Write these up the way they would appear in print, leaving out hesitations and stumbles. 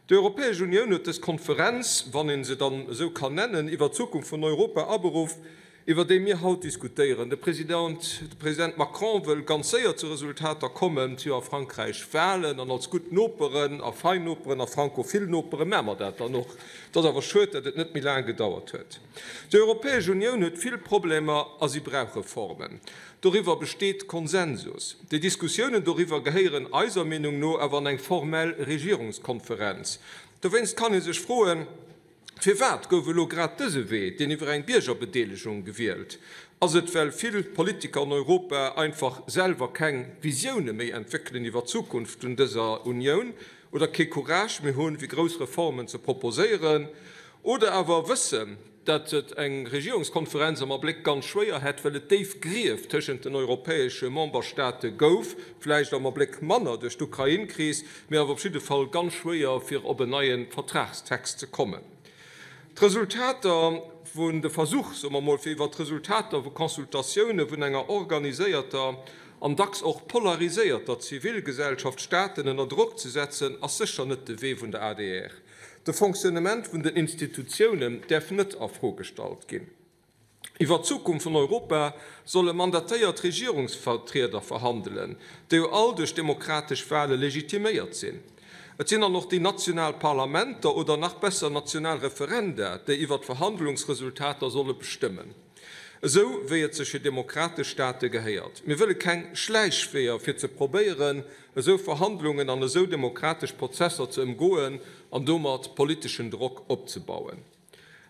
Déi Europäesch Unioun huet dës Konferenz, wann ee se dann esou kann nennen, iwwer d'Zukunft vun Europa aberuff, iwwer déi mir haut diskutéieren. De President, de President Macron wëll ganz séier zu Resultater kommen. Et si jo a Frankräich Wahlen, an als gutt Noperen a fein Noperen a frankophil Nopere maache mer dat dann och. Et ass awer schued, datt et net méi laang gedauert huet. Déi Europäesch Unioun huet vill Problemer a si brauch Reformen. Doriwwer besteet Konsensus. Déi Diskussiounen doriwwer gehéieren eiser Meenung no awer an eng formell Regierungskonferenz. Dowéinst kann ee sech froen, Firwat gouf elo grad dëse Wee, deen iwwer eng Biergerbedeelegung, gewielt? Ass et, well vill Politiker an Europa einfach selwer keng Visioune méi entwéckelen iwwer d'Zukunft vun dëser Unioun oder kee Courage méi hunn, fir grouss Reformen ze proposéieren? Oder awer wëssen, datt et eng Regierungskonferenz am Abléck ganz schwéier hätt, well et déif Grief tëschent den europäesche Memberstaate gouf, vläicht am Abléck manner duerch d'Ukrain-Kris, mee awer op jidde Fall ganz schwéier, fir op en neie Vertragstext ze kommen. D'Resultater vun de Versuch, soe mer mol, fir iwwer d'Resultater vu Consultatioune vun enger organiséierter an dacks och polariséierter Zivilgesellschaft Staaten ënner Drock ze setzen, ass sécher net de Wee vun der adr. De Fonctionnement vun den Institutiounen däerf net a Fro gestallt ginn. Iwwer d'Zukunft vun Europa solle mandatéiert Regierungsvertrieder verhandelen, déi jo all duerch demokratesch Wale legitiméiert sinn. Et sinn dann och déi national Parlamenter oder nach besser national Referenda, déi iwwer d'Verhandlungsresultater solle bestëmmen. Esou wéi et sech fir demokratesch Staate gehéiert. Mir wëlle keng Schläichweeër fir ze probéieren, esou Verhandlungen an esou demokratesch Prozesser ze ëmgoen an domat politeschen Drock opzebauen.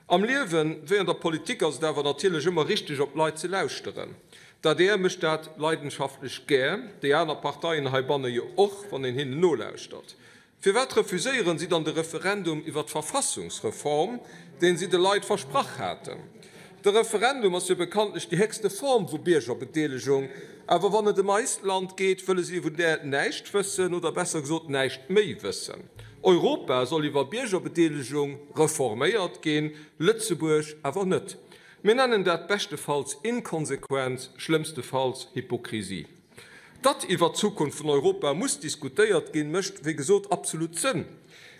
Am Liewen wéi an der Politik ass et awer natierlech ëmmer richteg op d'Leit ze lauschteren. D'adr mécht dat leidenschaftlech gär, déi aner Parteien heibanne jo och, wann een hinnen nolauschtert. Firwat refuséieren si dann de Referendum iwwer d'Verfassungsreform, deen si de Leit versprach haten? De Referendum ass jo bekanntlech déi héchste Form vu Biergerbedeelegung, awer wann et ëm eist Land geet, wëlle si vun där näischt wëssen, oder besser gesot näischt méi wëssen. Europa soll iwwer Biergerbedeelegung reforméiert ginn, Lëtzebuerg awer net. Mir nennen dat beschtefalls Inkonsequenz, schlëmmstefalls Hypokrisie. Datt iwwert d'Zukunft vun Europa muss diskutéiert ginn, mécht wéi gesot absolut Sënn.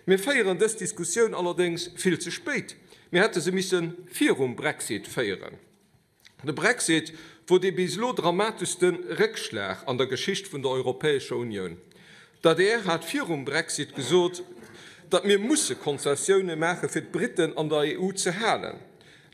Mir féieren dës Diskussioun allerdéngs vill ze spéit. Mir hätte se misse virum Brexit féieren. De Brexit wor dee bis elo dramateschste Réckschlag an der Geschicht vun der Europäescher Unioun. D'adr hat virum Brexit gesot, datt mir musse Konzessioune maache fir d'Briten an der EU ze halen.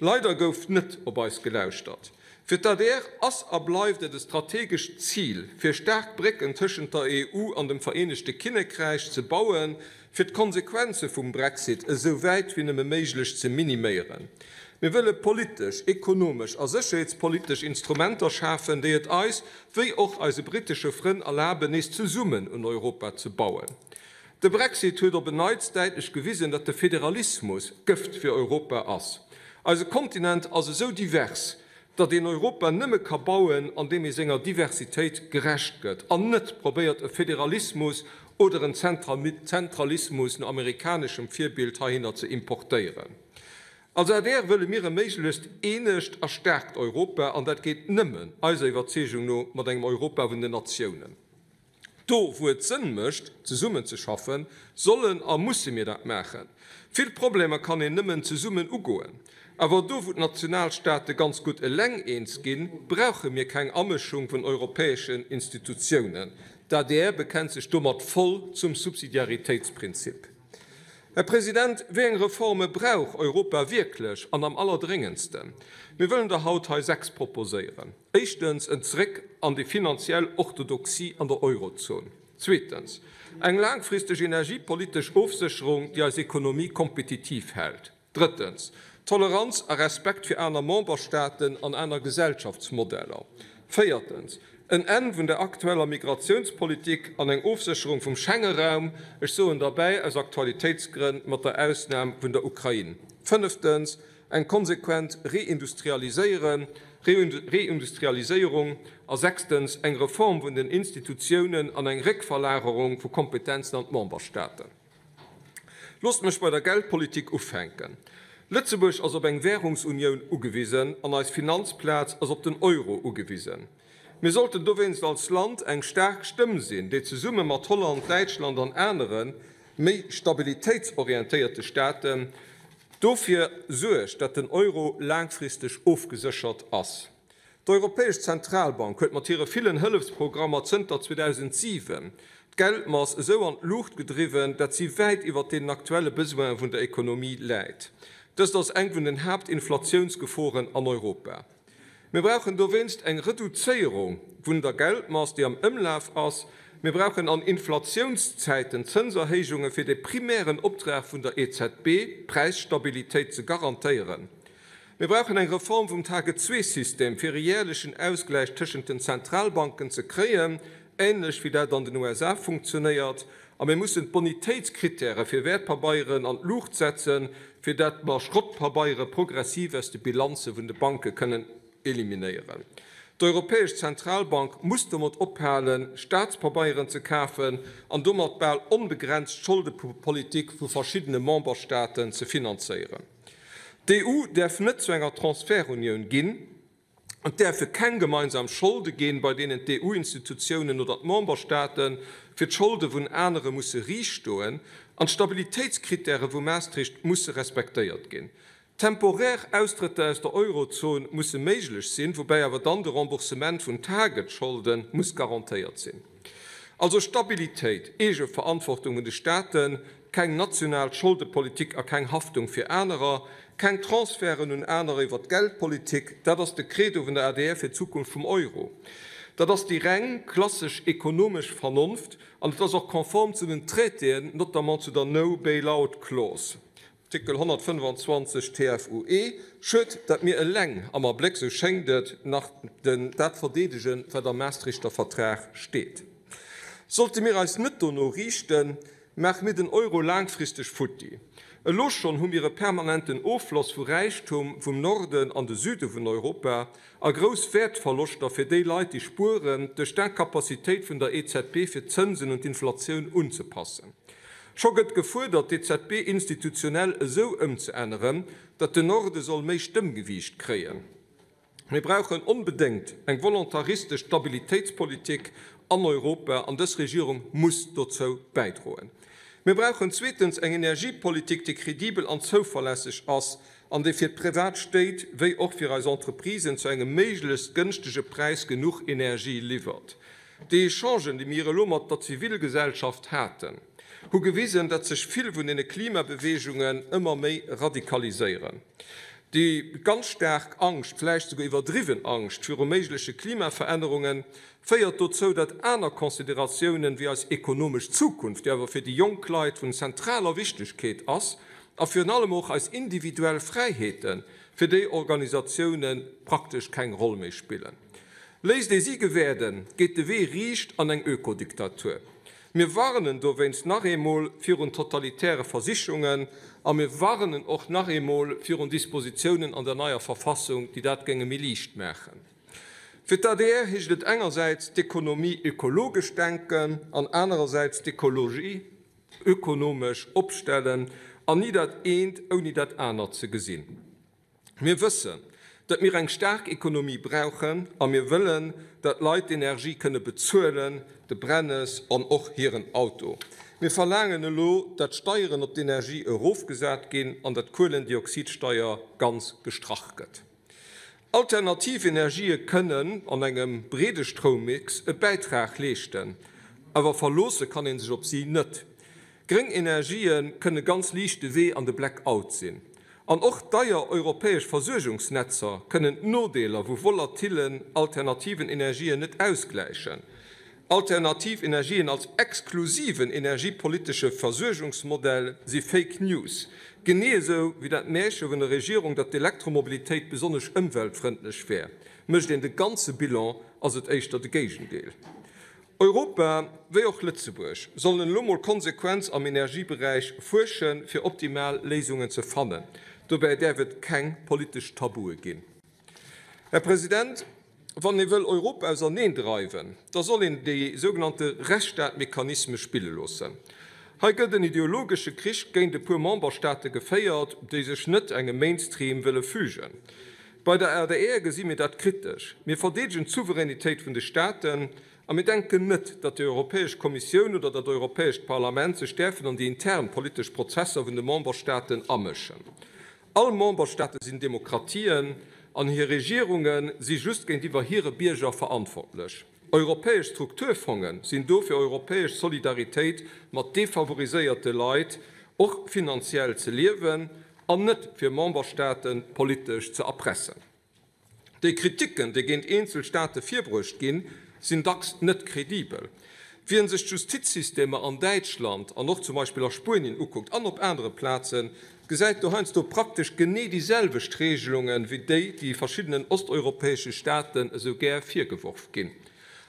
Leider gouf net op eis gelauschtert. Fir d'ADR ass a bleift et e strategescht Zil, fir staark Brécken tëschent der EU an dem Vereenegte Kinnekräich ze bauen, fir d'Konsequenze vum Brexit esou wäit wéi nëmme méiglech ze miniméieren. Mir wëlle politesch, ekonomesch a sécherheetspolitesch Instrumenter schafen, déi et eis, wéi och eise brittesche Frënn erlaben, nees zesummen un Europa ze bauen. De Brexit huet op en Neits däitlech gewisen, datt de Federalismus Gëft fir Europa ass. Eise Kontinent ass esou divers, datt een Europa nëmme ka bauen, an deem ee senger Diversitéit gerecht gëtt an net probéiert e Federalismus oder en Zentralismus no amerikaneschem Virbild heihinner ze importéieren. Als adr wëlle mir e méiglechst eenegt a staarkt Europa, an dat geet nëmmen, eiser Iwwerzeegung no, mat engem Europa vun den Natiounen. Do, wou et Sënn mécht, zesummenzeschaffen, sollen a musse mir dat maachen. Vill Problemer kann een nëmmen zesummen ugoen. Awer do, wou d'Nationalstaate ganz gutt eleng eens ginn, brauche mir keng Amëschung vun europäeschen Institutiounen. D'adr bekennt sech domat voll zum Subsidiaritéitsprinzip. Här President, wéi eng Reforme brauch Europa wierklech an am allerdréngendsten? Mir wëllen der haut hei sechs proposéieren. Éischtens, en Zeréck an déi finanziell Orthodoxie an der Eurozon. Zweetens, eng laangfristeg energiepolitesch Ofsécherung, déi eis Ekonomie kompetitiv hält. Drëttens, Toleranz a Respekt fir aner Memberstaaten an aner Gesellschaftsmodeller. Véiertens, en Enn vun der aktueller Migratiounspolitik an eng Ofsécherung vum Schengeraum, ech soen derbäi aus Aktualitéitsgrënn mat der Ausnam vun der Ukrain. Fënneftens, eng konsequent Reindustrialiséierung a sechstens, eng Reform vun den Institutiounen an eng Réckverlagerung vu Kompetenzen an d'Memberstaaten. Loosst mech bei der Geldpolitik ufänken. Lëtzebuerg ass op eng Währungsunioun ugewisen an eis Finanzplaz ass op den Euro ugewisen. Mir sollten dowéinst als Land eng staark Stëmm sinn, déi zesumme mat Holland, Däitschland an aneren. méi stabilitéitsorientéierte Staaten, dofir suergt, datt den Euro laangfristeg ofgeséchert ass. D'Europäesch Zentralbank huet mat hire villen Hëllefsprogrammer zënter 2007 d'Geldmass esou an d'Luucht gedriwwen, datt si wäit iwwert deenen aktuelle Besoine vun der Ekonomie läit. Dëst ass eng vun den Haaptinflatiounsgeforen an Europa. Mir brauchen dowéinst eng Reduzéierung vun der Geldmass, déi am Ëmlaf ass. Mir brauchen an Inflatiounszäiten Zënserhéijunge fir de primären Optrag vun der EZB, d'Präisstabilitéit ze garantéieren. Mir brauchen eng Reform vum Target-Zwee-System, fir e järlechen Ausgläich tëschent den Zentralbanken ze kréien, änlech wéi dat an den USA funktionéiert. A mir mussen d'Bonitéitskrittäre fir Wäertpabeieren an d'Luucht setzen, fir dat mer Schrottpabeiere progressiv aus de Bilanze vun de Banke kënnen eliminéieren. D'Europäesch Zentralbank muss domat ophalen, Staatspabeieren ze kafen an domat bal onbegrenzt d'Scholdepolitik vu verschiddene Memberstaaten ze finanzéieren. D'EU däerf net zu enger Transferunioun ginn. Et däerfe keng gemeinsam Scholde ginn, bei deenen d'EU-Institutiounen oder d'Memberstaate fir d'Scholde vun anere musse riichtstoen. An d'Stabilitéitskrittäre vu Maastricht musse respektéiert ginn. Temporär Austrëtter aus der Eurozon musse méiglech sinn, woubäi awer dann de Remboursement vun Targetscholde muss garantéiert sinn. Also Stabilitéit, Eegeverantwortung vun de Staaten, keng national Scholdepolitik a keng Haftung fir anerer, keng Transferten un anerer iwwer d'Geldpolitik, dat ass de Credo vun der adr fir d'Zukunft vum Euro. Dat ass déi reng klassesch ekonomesch Vernonft an et ass och konform zu den Traitéen, notamment zu der No-Bailout-Clause. Artikel 125 TFUE, Schued, datt mir eleng am Abléck, sou schéngt et, nach dat verdeedegen, wat am Maastrichter Vertrag steet. Sollte mir eis net dono riichten, maache mir den Euro laangfristeg futti. Elo schonn hu mir e permanenten Offloss vu Räichtum vum Norden an de Süde vun Europa a grouss Wäertverloschter fir déi Leit, déi spueren, duerch d'Incapacitéit vun der EZB fir d'Zënsen un d'Inflatioun unzepassen. Scho gëtt gefuerdert, d'EZB institutionell esou ëmzeänneren, datt den Norde soll méi Stëmmgewiicht kréien. Mir brauchen onbedéngt eng volontaristesch Stabilitéitspolitik an Europa, an dës Regierung muss dozou bäidroen. Mir brauchen zweetens eng Energiepolitik, déi kredibel an zouverlässeg ass an déi fir d'privat Stéit wéi och fir eis Entreprisen zu engem méiglechst gënschtege Präis genuch Energie liwwert. Déi Echangen, déi mir elo mat der Zivilgesellschaft haten, hu gewisen, datt sech vill vun deene Klimabeweegungen ëmmer méi radikaliséieren. Déi ganz staark Angscht, vläicht souguer iwwerdriwwen Angscht viru méigleche Klimaverännerunge féiert dozou, datt aner Consideratiounen, wéi eis ekonomesch Zukunft, déi awer fir déi jonk Leit vun zentraler Wichtegkeet ass, a virun allem och eis individuell Fräiheeten, fir déi Organisatioune praktesch keng Roll méi spillen. Léisst ee si gewäerden, geet de Wee riicht an eng Ökodiktatur. Mir warnen dowéinst nach eemol virun totalitäre Versichungen a mir warnen och nach eemol virun Dispositiounen an der neier Verfassung, déi dat géinge méi liicht maachen. Fir d'ADR heescht et engersäits d'Ekonomie ökologesch denken an anerersäits d'Ekologie ökonomesch opstellen an ni dat eent ouni dat anert ze gesinn. Mir wëssen, datt mir eng staark Ekonomie brauchen a mir wëllen, datt d'Leit d'Energie kënne bezuelen, de Brennes an och hiren Auto. Mir verlaangen elo, datt d'Steieren op d'Energie erofgesat ginn an datt d'Kuelendioxidsteier ganz gestrach gëtt. Alternativ Energië kënnen an engem breede Stroummix e Bäitrag leeschten, awer verloosse kann ee sech op si net. Gréng Energië kënne ganz liicht de Wee an de Blackout sinn. An och deier europäesch Versuergungsnetzer kënnen d'Nodeeler vu volatillen alternativen Energien net ausgläichen. Alternativ Energien als exklusiven energiepolitesche Versuergungsmodell si Fake News, genee esou wéi dat Märche vun der Regierung, datt d'Elektromobilitéit besonnesch ëmweltfrëndlech wär. Mécht een de ganze Bilan, ass et éischter de Géigendeel. Europa wéi och Lëtzebuerg sollen elo mol Konsequenz am Energieberäich fuerschen, fir optimal Léisungen ze fannen. Dobäi däerf et keng politesch Tabue ginn. Här President, wann ee wëll Europa auserneendreiwen, da soll een déi sougenannte Rechtsstaatmechanisme spille loossen. Hei gëtt en ideologesche Krich géint e puer Memberstaate geféiert, déi sech net engem Mainstream wëlle fügen. Bei der adr gesi mir dat kritesch. Mir verdeedegen d'Souveränitéit vun de Staaten. A mir denken net, datt déi Europäesch Kommissioun oder dat Europäescht Parlament sech däerfen an déi intern politesch Prozesser vun de Memberstaaten amëschen. All Memberstaate sinn Demokratien an hir Regierunge si just géintiwwer hire Bierger verantwortlech. Europäesch Strukturfonge sinn do fir europäesch Solidaritéit mat defavoriséierte Leit och finanziell ze liewen an net fir Memberstaate politesch ze erpressen. Déi Kriticken, déi géint eenzel Staate virbruecht ginn, sinn dacks net kredibel. Wien sech d'Justizsystemer an Däitschland an och zum Beispill a Spuenien ukuckt an op anere Plazen, gesäit do heiansdo praktesch genee déi selwecht Regelunge wéi déi, déi verschiddenen osteuropäesche Staaten esou gär virgeworf ginn.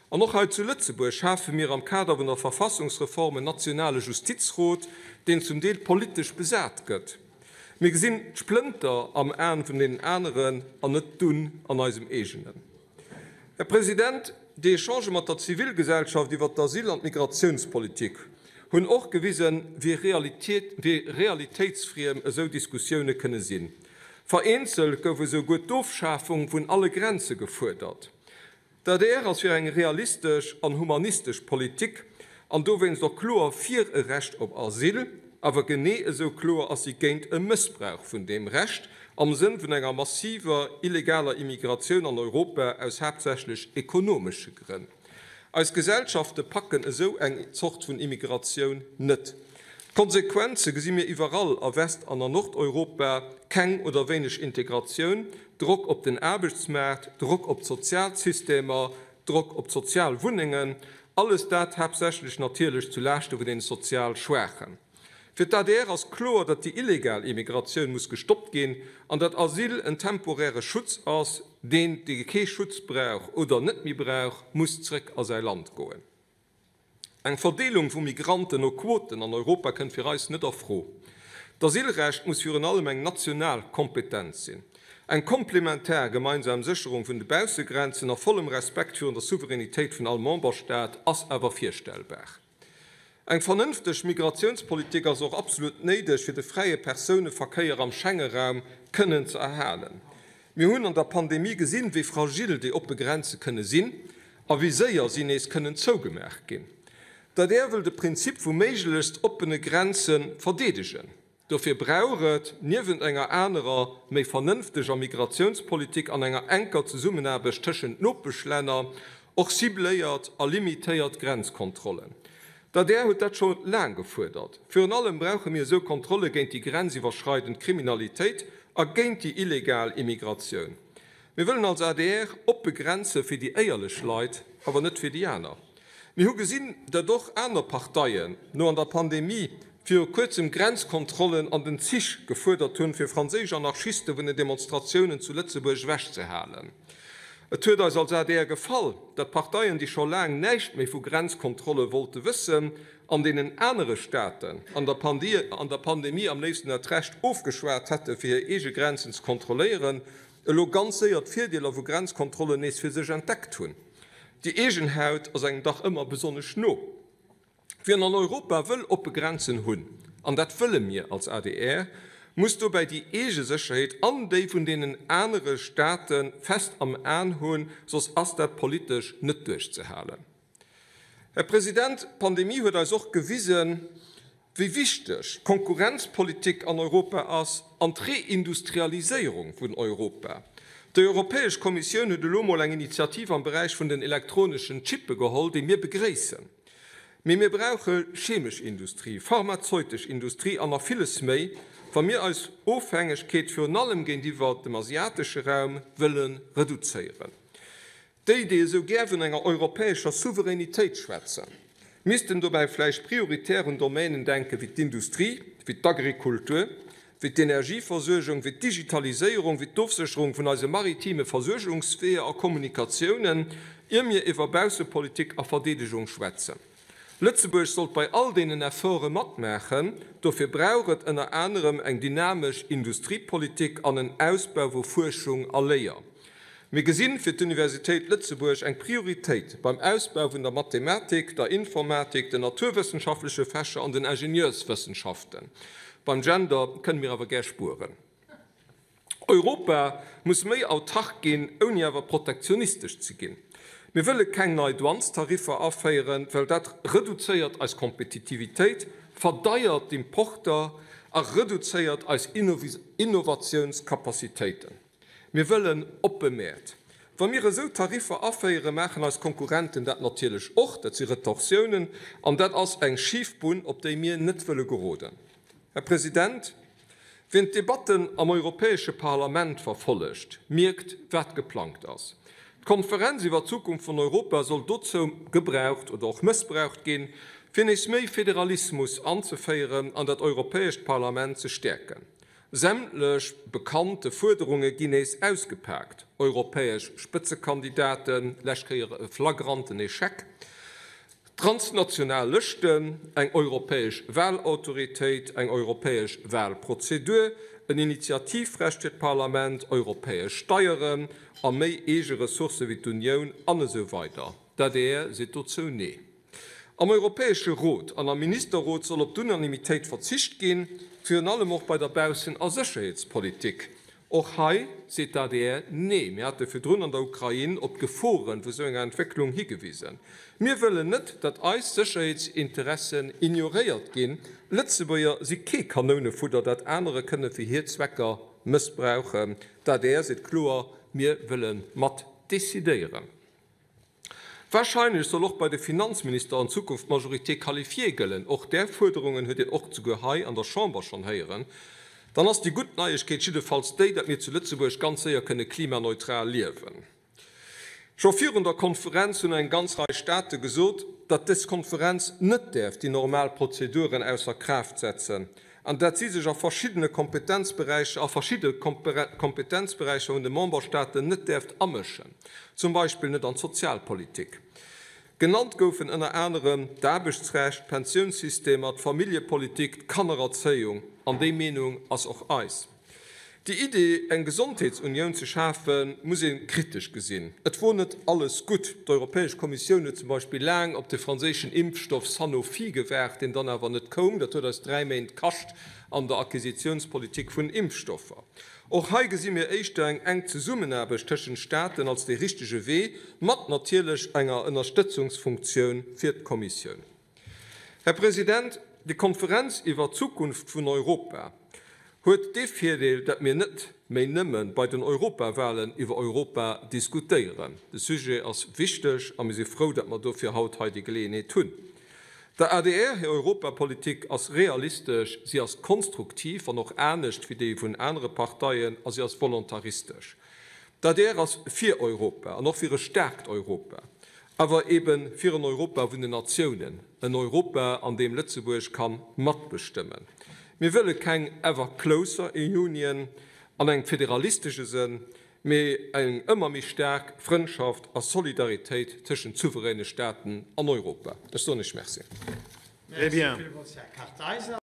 An och hei zu Lëtzebuerg schafe mir am Kader vun der Verfassungsreform en nationale Justizrot, deen zum Deel politesch besat gëtt. Mir gesinn d'Splënter am Aen vun deenen aneren an net d'Dunn an eisem eegenen. Här President, déi Echangë mat der Zivilgesellschaft iwwert d'Asyl an d'Migratiounspolitik hunn och gewisen, wéi realitéitsfriem esou Diskussioune kënne sinn. Vereenzelt gouf esou guer d'Ofschafung vun alle Grenze gefuerdert. D'adr ass fir eng realistesch an humanistesch Politik an dowéinst och kloer fir e Recht op Asyl, awer genee esou kloer ass si géint e Mëssbrauch vun deem Recht am Sënn vun enger massiver illegaler Immigratioun an Europa aus haaptsächlech ekonomesche Grënn. Eis Gesellschafte packen esou eng Zort vun Immigratioun net. D'Konsequenze gesi mir iwwerall a West an a Nordeuropa, keng oder wéineg Integratioun, Drock op den Aarbechtsmaart, Drock op d'Sozialsystemer, Drock op d'sozial Wunnengen, alles dat haaptsächlech natierlech zu Laaschte vun deene sozial Schwaachen. Fir d'ADR ass kloer, datt déi illegal Immigratioun muss gestoppt ginn an datt Asyl en temporäre Schutz ass. Deen, dee kee Schutz brauch oder net méi brauch, muss zréck a säi Land goen. Eng Verdeelung vu Migranten no Quoten an Europa kënnt fir eis net a Fro. D'Asylrecht muss virun allem eng national Kompetenz sinn. Eng komplementar gemeinsam Sécherung vun de Baussegrenzen a vollem Respekt virun der Souveränitéit vun all Memberstaat ass awer virstellbar. Eng vernënfteg Migratiounspolitik ass och absolut néideg, fir de fräie Persouneverkéier am Schengeraum kënnen ze erhalen. Mir hunn an der Pandemie gesinn, wéi fragil déi oppe Grenze kënne sinn A wéi séier si nees kënnen zougemaach ginn. D'adr wëll de Prinzip vu méiglechst oppene Grenze verdeedegen. Dofir brauch et, niewent enger anerer, méi vernënfteger Migratiounspolitik an enger enker Zesummenaarbecht tëschent Nopeschlänner, och cibléiert a limitéiert Grenzkontrollen. D'adr huet dat scho laang gefuerdert. Virun allem brauche mir esou Kontrolle géint déi grenziwwerschreidend Kriminalitéit a géint déi illegal Immigratioun. Mir wëllen als adr oppe Grenze fir déi éierlech Leit, awer net fir déi aner. Mir hu gesinn, datt och aner Parteien no an der Pandemie viru kuerzem Grenzkontrollen an den Zich gefuerdert hunn, fir franséisch Anarchiste vun den Demonstratiounen zu Lëtzebuerg ewechzehalen. Et huet eis als adr gefall, datt Parteien, déi scho laang näischt méi vu Grenzkontrolle wollte wëssen an deenen anere Staaten an der Pandemie am léifsten dat Recht ofgeschwat hätte fir hir eege Grenzen ze kontrolléieren, elo ganz séier d'Virdeeler vu Grenzkontrollen nees fir sech entdeckt hunn. Déi eegen Haut ass engem dach ëmmer besonnesch no. Wien an Europa wëll oppe Grenzen hunn, an dat wëlle mir als adr, muss dobäi déi eege Sécherheet an déi vun deenen anere Staate fest am An hunn, soss ass dat politesch net duerchzehalen. Här President, d'Pandemie huet eis och gewisen, wéi wichteg d'Konkurrenzpolitik an Europa ass an d'Reindustrialiséierung vun Europa. Déi Europäesch Kommissioun huet elo emol eng Initiativ am Beräich vun den elektroneschen Chippe geholl, déi mir begréissen. Mee mir brauche chemesch Industrie, pharmazeutesch Industrie an nach villes méi, wa mir eis Ofhängegkeet virun allem géintiwwer dem asiatesche Raum wëlle reduzéieren. Déi, déi esou gär vun enger europäescher Souveränitéit schwätzen, missten dobäi vläicht prioritär un Domänen denken, wéi d'Industrie, wéi d'Agrikultur, wéi d'Energieversuergung, wéi d'Digitaliséierung, wéi d'Ofsécherung vun eise maritime Versuergungsweeër a Kommunikatiounen, ier mir iwwer Baussepolitik a Verdeedegung schwätzen. Lëtzebuerg sollt bei all deenen Efforte matmaachen. Dofir brauch et ënner anerem eng dynamesch Industriepolitik an en Ausbau vu Fuerschung a Léier. Mir gesinn fir d'Universitéit Lëtzebuerg eng Prioritéit beim Ausbau vun der Mathematik, der Informatik, den naturwëssenschaftleche Fächer an den Ingenieurswëssenschaften. Beim Gender kënne mir awer gär spueren. Europa muss méi autark ginn, ouni awer protektionistesch ze ginn. Mir wëlle keng nei Douanestariffer aféieren, well dat reduzéiert eis Kompetitivitéit, verdeiert d'Importer a reduzéiert eis Innovatiounscapacitéiten. Mir wëllen oppe Mäert. Wa mir esou Tariffer aféieren, maachen eis Konkurrenten dat natierlech och. Dat si Retorsiounen an dat ass eng Schifbunn, op déi mir net wëlle geroden. Här President, wien d'Debatten am Europäesche Parlament verfollegt, mierkt, wat geplangt ass. D'Konferenz iwwer d'Zukunft vun Europa soll dozou gebraucht oder och mëssbraucht ginn, fir nees méi Federalismus anzeféieren an dat Europäescht Parlament ze stäerken. Sämtlech bekannte Fuerderunge ginn nees ausgepaakt, europäesch Spëtzekandidaten, lescht Kéier e flagranten Echec, transnational Lëschten, eng europäesch Wahlautoritéit, eng europäesch Wahlprozedur, en Initiativrecht fir d'Parlament, europäesch Steieren a méi eege Ressourcë wéi d'Unioun, an esou weider. D'adr seet dozou Nee. Am Europäesche Rot an am Ministerrot soll op d'Unanimitéit verzicht ginn, virun allem och bei der Baussen a Sécherheetspolitik. Och hei seet d'ADR Nee. Mir hate virdrun an der Ukrain op d'Gefore vu sou enger Entwécklung higewisen. Mir wëllen net, datt eis Sécherheetsinteressen ignoréiert ginn. Lëtzebuerger si kee Kanounefudder, dat anere kënne fir hir Zwecker mëssbrauchen. D'ADR seet kloer, Mir wëlle mat decidéieren. Warscheinlech soll och bei de Finanzminister an Zukunft d'Majorité qualifiée gëllen. Och där Fuerderungen huet een och souguer hei an der Chamber schonn héieren. Dann ass déi gutt Neiegkeet jiddefalls déi, datt mir zu Lëtzebuerg ganz séier kënne klimaneutral liewen. Scho virun der Konferenz hunn eng ganz Rei Staate gesot, datt dës Konferenz net däerf déi normal Prozeduren ausser Kraaft setzen an datt si sech a verschiddene Kompetenzberäicher a verschidde Kompetenzberäicher vun de Memberstaaten net däerft amëschen, zum Beispill net an d'Sozialpolitik. Genannt goufen ënner anerem d'Aarbechtsrecht, d'Pensiounssystemer, d'Familljepolitik, d'Kannererzéiung. An déi Meenung ass och eis. Déi Idee, eng Gesondheetsunioun ze schafen, muss ee kritesch gesinn. Et wor net alles gutt. D'Europäesch Kommissioun huet zum Beispill laang op de franséischen Impfstoff Sanofi gewaart, deen dann awer net koum. Dat huet eis 3 Méint kascht an der Acquisitiounspolitik vun Impfstoffer. Och hei gesi mir éischter eng enk Zesummenaarbecht tëschent Staaten als dee richtege Wee, mat natierlech enger Ënnerstëtzungsfunktioun fir d'Kommissioun. Här President, déi Konferenz iwwert d'Zukunft vun Europa huet dee Virdeel, datt mir net méi nëmme bei den Europawahlen iwwer Europa diskutéieren. De Sujet ass wichteg a mir si frou, datt mer dofir haut hei déi Geleeënheet hunn. Der adr hir Europapolitik ass realistesch, si ass konstruktiv, wann och anescht wéi déi vun anere Parteien, a si ass volontaristesch. D'adr ass fir Europa an och fir e staarkt Europa. Awer eben fir en Europa vun den Natiounen, en Europa, an deem Lëtzebuerg ka matbestëmmen. Mir wëlle keng ever closer Union an engem federalistesche Sënn, mee eng ëmmer méi staark Frëndschaft a Solidaritéit tëschent souveräne Staaten an Europa. Ech soen Iech Merci. Merci villmools, Här Kartheiser.